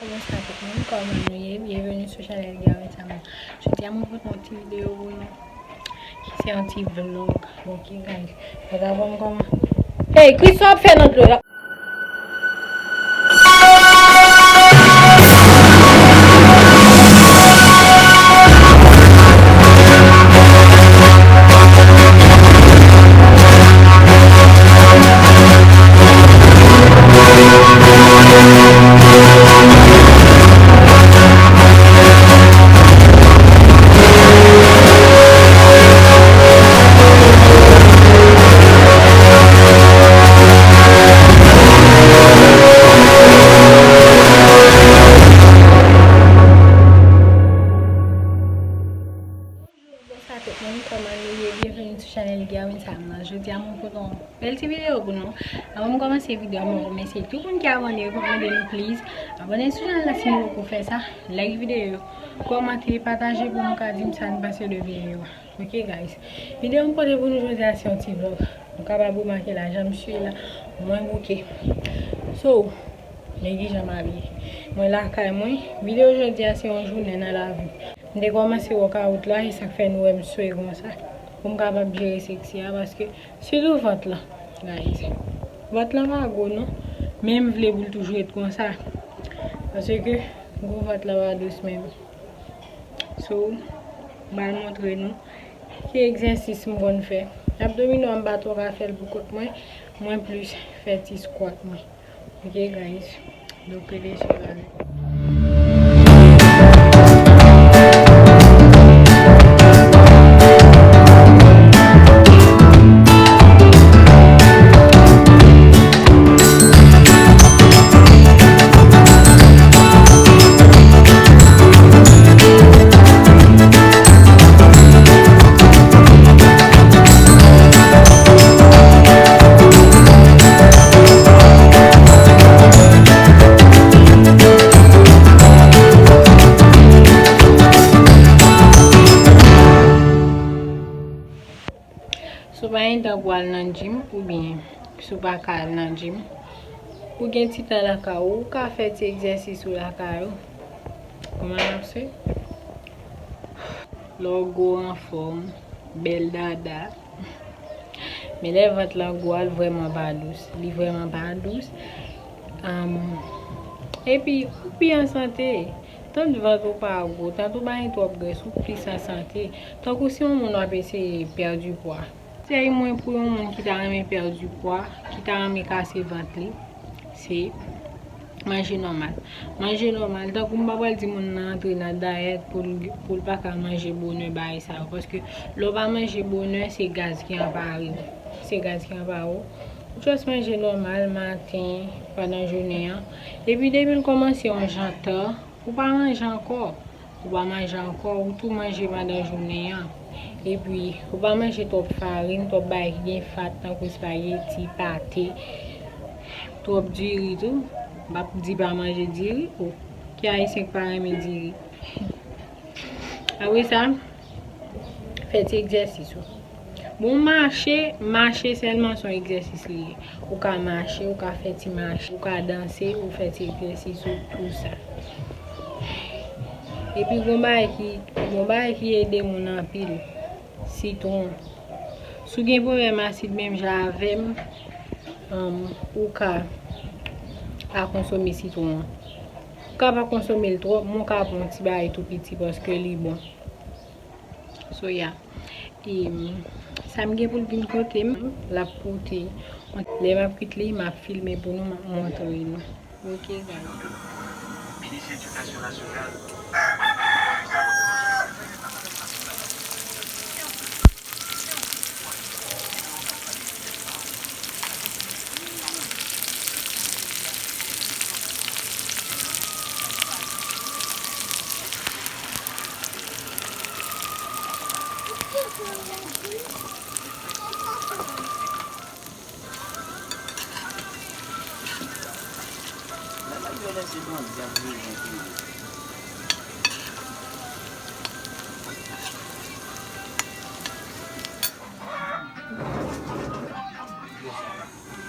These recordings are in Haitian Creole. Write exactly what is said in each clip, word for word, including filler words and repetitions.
Bonswa tout moun, kòman nou ye? Byenveni sou chanèl Gary Samuel. Jodi a mwen pote yon ti videyo pou nou. Se yon ti vlog. Ok guys. Mwen ta ban m kòman. Hey, Chris, w ap fè nan dlo la? Bonswa tout moun, kòman nou ye? Byenveni sou chanèl Gary Samuel. Jodi a mwen pote yon bèl ti videyo pou nou. Avan m kòmanse videyo a, mwen remèsye tout moun ki abòne yo, mwen mande nou please abòne sou chanèl la si nou poko fè sa, like videyo, kòmante, pataje pou nou ka di m sa n panse de videyo a. Ok guys, videyo m pote pou nou jodi a se yon ti vlog. Nou kapab remake la, jan m swiv la, mwen bouke. So, men kijan m abiye. Mwen lakay mwen. Videyo jodi a se yon jounen nan lavi. M te kòmanse workout la, e sa k fè nou wè m swe konsa. Pou m kapab jere seksi a, paske sitou vant lan, guys. Vant lan pa gwo non, men m vle pou l toujou ret konsa. Paske gwo vant lan pa dous menm. So, m pral montre nou ki egzèsis m konn fè. Abdominal m pa twò ka fè l pou kont mwen, mwen plis fè ti squat mwen. Ok guys, donk rete swiv avèk mwen. Si w pa gen tan pou al nan gym, oubyen si w pa ka al nan gym, ou gen ti tan lakay ou, ou ka fè ti egzèsis ou lakay ou. Kòman n ap se? Lè w gwo, anfòm, bèl dada. Men lè vant lan gwo a, l vrèman pa dous. Li vrèman pa dous. Am, epi, ou pi an sante. Tank vant ou pa gwo, tank ou pa gen twòp grès, ou plis an sante. Tankou si yon moun w ap eseye pèdi pwa. Konsèy mwen pou yon moun ki ta renmen pèdi pwa, ki ta renmen kase vant li, se manje nòmal. Manje nòmal. Tankou m pa pral di moun nan antre nan dayèt pou l, pou l pa ka manje bonè bagay sa yo. Paske lè w pa manje bonè, se gaz ki anpare w. Se gaz ki anpare w. Ou just manje nòmal maten, pandan jounen an. Epi depi l kòmanse yon jan ta, ou pa manje ankò. Ou pa manje ankò, ou tou manje pandan jounen an. Epi, ou pa manje twòp farin, twòp bagay ki gen fat, tankou espageti, pate, twòp diri tou. M p ap di pa manje diri, o, ki ayisyen k pa renmen diri? Apre sa, fè ti egzèsis ou. Bon, mache, mache sèlman se yon egzèsis li ye. Ou ka mache, ou ka fè ti mache, ou ka danse, ou fè ti egzèsis ou, tou sa. Epi gon bagay ki, gon bagay ki ede moun anpil, sitwon. Si w gen pwoblèm asid menm jan avè m, um, ou ka pa konsome sitwon an. Ou ka pa konsome l twòp, men w ka pran yon ti bagay tou piti paske li bon. So, yeah. E, sa m gen pou l vin kote m, l ap pote. Lè m ap kit li, m ap filme pou nou, m ap montre nou. Ok, guys. Minis Edikasyon Nasyonal.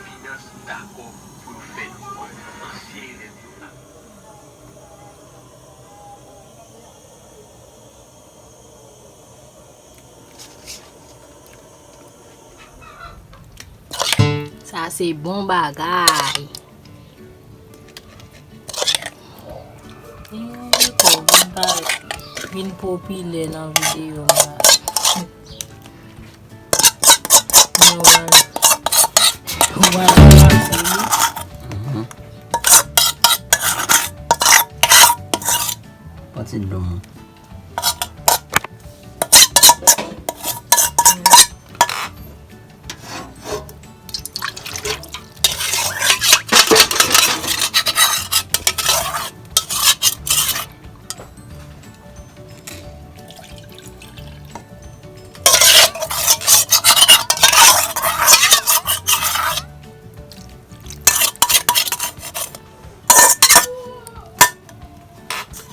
Finans dakò pou yo fè ansyen elèv yo la. Se bon bagay. Eee, kòm vin parèt, vin popilè nan videyo m la. Men w pral, w pral ranmase wi. Mhm. Pati dlo m.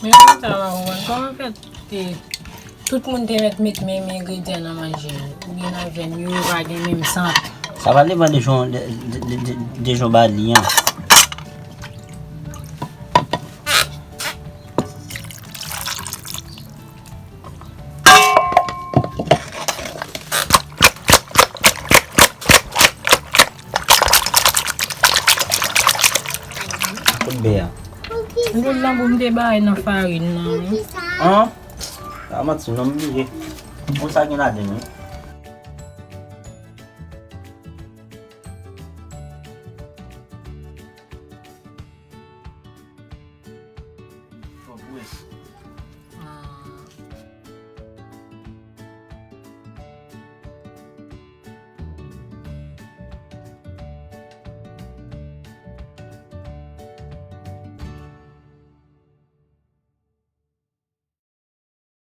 Men moun sa pa konprann kòman fè te, tout moun te mèt met menm engredyan nan manje yo, oubyen nan vyann yo, yo pa gen menm sant. Sa va depann de jan, de, de, de, de, de jan w ba li an. Kout bè a. M te nan pou m te bay nan farin nan wi. An? Pa manti non, m bliye. Bon, sa gen ladan l wi. Fò pwès. Ah,